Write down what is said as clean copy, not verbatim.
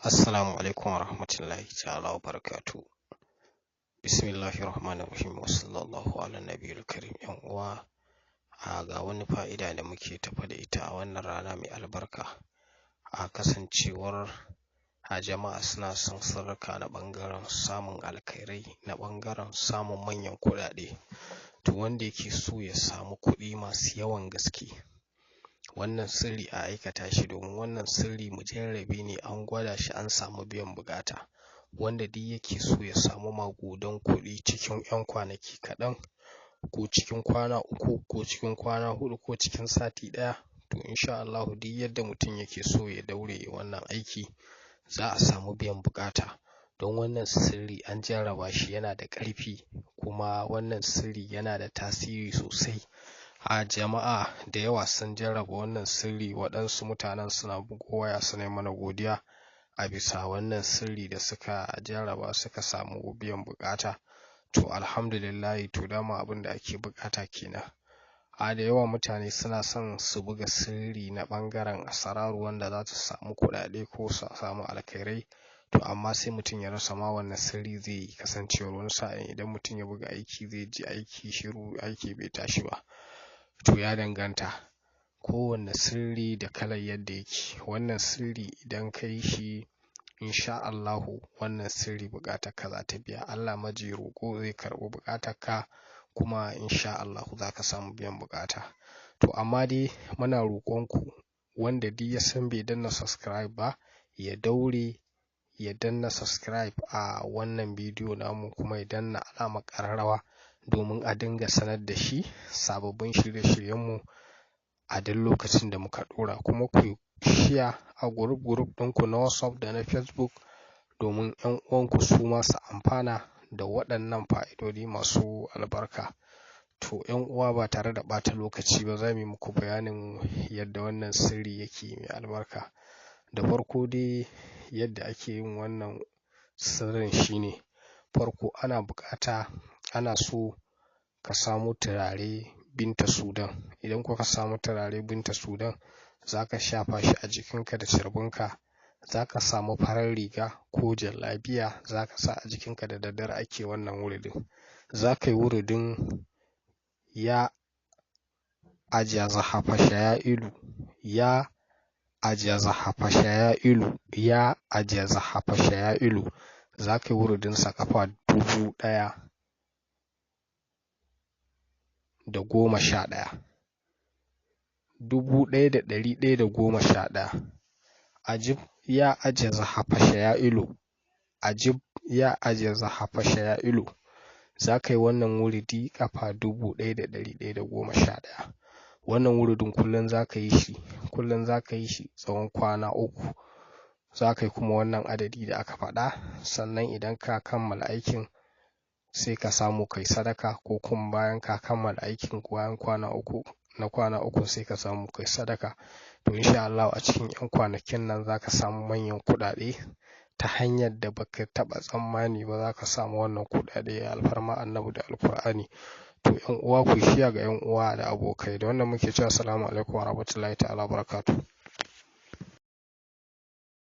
Assalamu alaikum warahmatullahi ta'ala wa barakatuh. Bismillahir Rahmanir Rahim wa sallallahu ala nabiyil karim. Yan uwa, a ga wani fa'ida da muke tafa da ita a wannan rana mai albarka. A kasancewar a jama'a suna son sirrika na ɓangaren samun alkhairai, na ɓangaren samun manyan kuɗaɗe. To wanda yake so ya samu kuɗi masu yawan gaske, wannan sirri a aikata shi domin wannan sirri mujarrabi ne, an gwada shi an samu biyan buƙata. Wanda duk yake so ya samu maƙudan kuɗi cikin 'yan kwanaki kaɗan, ko cikin kwana 3, ko cikin kwana 4, ko cikin sati ɗaya, to insha Allahu duk yadda mutum yake so ya daure wannan aiki, za a samu biyan buƙata. Don wannan sirri an jarraba shi, yana da ƙarfi, kuma wannan sirri yana da tasiri sosai. A jama'a da yawa sun jarraba wannan sirri, waɗansu mutanen suna bugo waya suna mana godiya a bisa wannan sirri da suka jarraba suka samu biyan buƙata. To alhamdulillahi, to dama abin da ake buƙata kenan. A da yawa mutane suna son su buga sirri na ɓangaren asararu wanda za su samu kuɗaɗe ko su samu alkhairai. To amma sai mutum ya rasa ma wannan sirri zai yi, kasancewar wani sa'in idan mutum ya buga aiki zai ji aiki shiru, aiki bai tashi ba. To ya danganta, kowanne sirri da kalar yadda yake. Wannan sirri idan ka yi shi, insha Allahu wannan sirri buƙatar ka za ta biya. Allah maji roƙo zai karɓi buƙatar ka, kuma insha Allahu za ka samu biyan buƙata. To amma dai muna roƙon ku, wanda duk ya san bai danna subscribe ba, ya daure ya danna subscribe a wannan bidiyo namu, kuma ya danna alamar ƙararrawa domin a dinga sanar da shi sababbin shirye-shiryenmu a duk lokacin da muka ɗora. Kuma ku share a group group ɗinku na WhatsApp da na Facebook domin 'yan uwanku su ma su amfana da waɗannan fa'idodi masu albarka. To 'yan uwa, ba tare da ɓata lokaci ba, za mu yi muku bayanin yadda wannan sirri yake mai albarka. Da farko dai, yadda ake yin wannan sirrin shine, farko ana buƙata, ana so ka samo turare Binta Sudan. Idan kuka samu turare Binta Sudan, za ka shafa shi a jikinka da carbinka. Za ka samu farar riga ko jallabiya, za ka sa a jikinka. Da daddare ake wannan wuridin. Za ka yi wuridin ya ajaza hafashaya'ilu, ya ajaza hafashaya'ilu, ya ajaza hafashaya'ilu. Za ka yi wuridinsa ƙafa 1011, 1111. Ajib ya ajaza hafashaya'ilu, ajib ya ajaza hafashaya'ilu. Za ka yi wannan wuridi ƙafa 1111. Wannan wuridin kullum za ka yi shi, kullum za ka yi shi tsawon kwana 3. Za ka yi kuma wannan adadi da aka faɗa. Sannan idan ka kammala aikin, sai ka samu kai sadaka, ko kuma bayan ka kammala aikin bayan kwana 3 na kwana 3, sai ka samu kai sadaka. To insha Allahu a cikin 'yan kwanakin nan za ka samu manyan kuɗaɗe ta hanyar da baka taɓa tsammani ba. Za ka samu wannan kuɗaɗe, alfarma Annabi da Alkur'ani. To 'yan uwa, ku share ga 'yan uwa da abokai. Da wannan muke cewa assalamu alaikum warahmatullahi ta'ala barakatuh.